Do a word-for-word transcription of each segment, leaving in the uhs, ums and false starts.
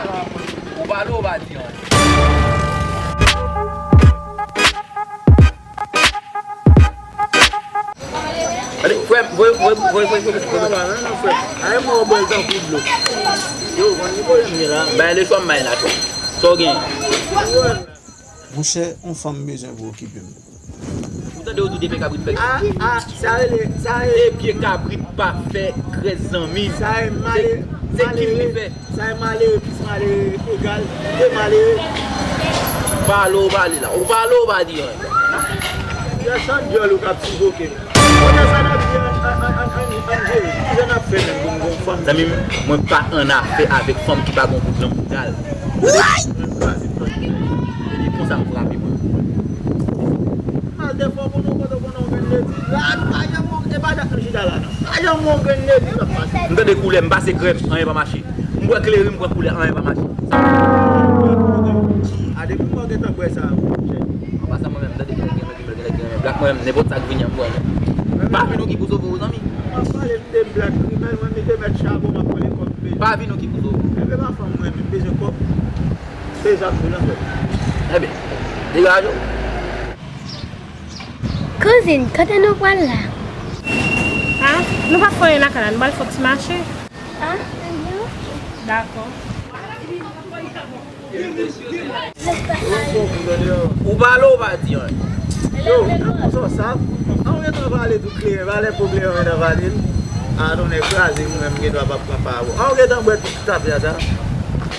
Ou pale, ou pa di anyen. Gade, frè m, voye, voye, voye, voye, voye, voye. Aye, mwen, bwè l tankou dlo. Yo, konn ki pwoblèm gen la? Bay le chwa m bay la, chwa. Sa w gen? Monchè, yon fanm bezwen pou okipe m. Ou tande yo di de pye kabrit fè. Ah, ah, sa rele, sa rele. De pye kabrit pa fè grès zanmi. Sa rele male-, se, se kif li malere. Fè. Sa e malere plis malere egal de malere. Pale ou pale la. Ou pale ou pa di anyen. Yon chan dyòl ou k ap sizoke m. Kote sa n ap di an, an, an, an, an jere? Kijan n ap fè menm pou n gon fanm? Zanmi m, mwen pa annafè avèk fanm ki pa gon bout nan bouda l. Li konsa m frape mwen. Al defo pou nou kote konnen yon grenn ledi. La, nou pa janm wè, e pa dat nou chita la, non. Pa janm wè yon grenn ledi k ap pase. M tande koulè, m pase krèm, anyen pa mache. M bwè kleren, m pran koulè, anyen pa mache. A, depi mwen gentan bwè sa, monchè. An pasan, mwen menm, m tande gen nèg ki renmen, gen nèg ki renmen blak, mwen menm, nenpòt sa k vini an, m pran. Pa vin okipe w, sove w, zanmi. Mwen pale, m te blak, mwen, mwen, m te mèt chabon, m ap pran kòb, m bezwen. Pa vin okipe w, sove w. Epi pa fanm mwen, m bezwen kòb. Se sa m di w, non, frè. Ebyen, degaje w. Kouzin, kote nou pral la? A, nou pa fè anyen lakay la, nou pral fè yon ti mache. A, ebyen, oke. Dakò. Ou pale ou pa di anyen? Yo, sa w sa? An w gentan vale tout kleren, valè po kleren w gentan vale l. A, tonnè kraze, mwen menm m gen dwa p ap pran pa ou. An w gentan bwè tout tapya sa?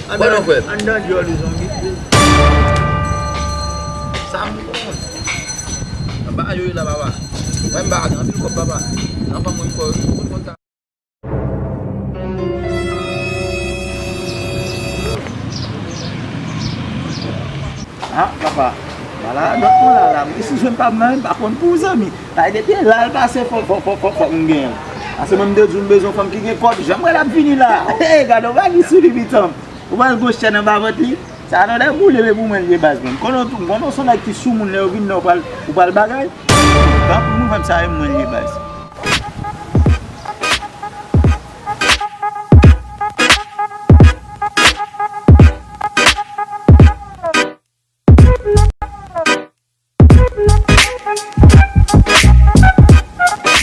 Bon, non, frè. Anndan dyòl ou zonbi. Sa m konn. Anba yo la, papa. Mwen m pa gen anpil kòb, papa. Nan fanm mwen m kwè, mwen konn sa. Ah, papa. Maladòt mwen la, la. Mwen si jwenn pa m nan, m pa konn pou zanmi. Ay, depi la l pase, fò, fò, fò, fò, fòk m genyen l. Pase mwen m te di w m bezwen yon fanm ki gen kòb, jan m wè l ap vini la. Hey, gade yon bagay sou li, pitan. Ou pral gon chèn anba vant li? Sa nan lè boule, men pou mwen l ye baz mwen. M konnen w tou, m konnen w se yon nèg ki soumoun lè yo vin nan, ou pral, ou pral bagay. Tanpri nou fè m sa, e mwen l ye baz.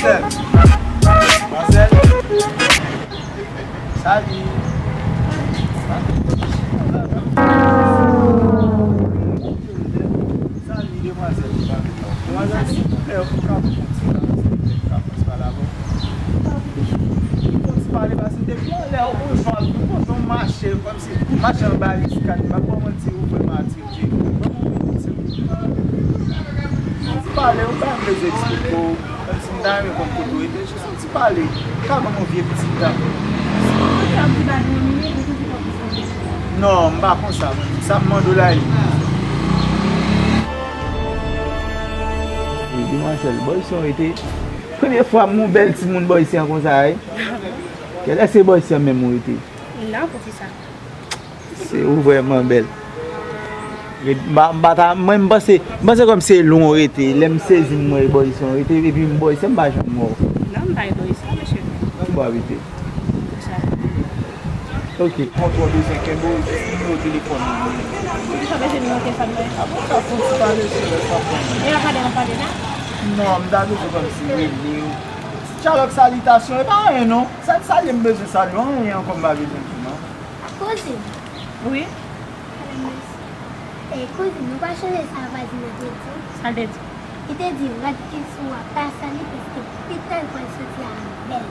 Demwazèl. Salut. Salut, demwazèl. Demwazèl, silvouplè, ou ka fè yon ti pale, silvouplè, ou ka fè yon ti pale avè m? Yon ti pale, paske depi yon lè ou jwenn, ou jwenn mache, kòmsi mache anba riskad, m pa kòmanse ou vrèman atire. Yon ti pale, ou pa bezwen eksplike w, kòmsi m ta renmen konn kote w rete, jis yon ti pale. Ka ban m yon vye pitit la. Non, m pa konsa, mwen. Sa m mande w la, e. Wi, demwazèl, bò isi w rete. Premye fwa m wè yon bèl timoun bò isi an konsa, wi. Kèlè se bò isi an menm ou rete? Non, poukisa? Se ou vrèman bèl. M pa, m pa ta, mwen, m panse, m panse kòm se lwen w rete. Lè m sezi m wè bò isi w rete, epi m bò isi, m pa janm wè w. Non, m pa bò isi, mesye. Ki bò w abite? Sa. Ok. Mwen twò bezwen kenbe w, jis nimewo telefòn ou. Ou bezwen nimewo telefòn mwen? A bon, sa fon ti pale sou lè sa fon. E pa pale, pa pale la? Non, m ta bezwen kòmsi rele w. Ti dyalòg salitasyon, e pa anyen non. Sèl salye m bezwen salye w, anyen ankò m pa bezwen di non. Kouzin. Wi? E, kouzin, ou pa sonje sa vwazin nan te di w? Sa l te di? Li te di, rad ki sou w a pa sal li, paske pita l pral soti a bèl.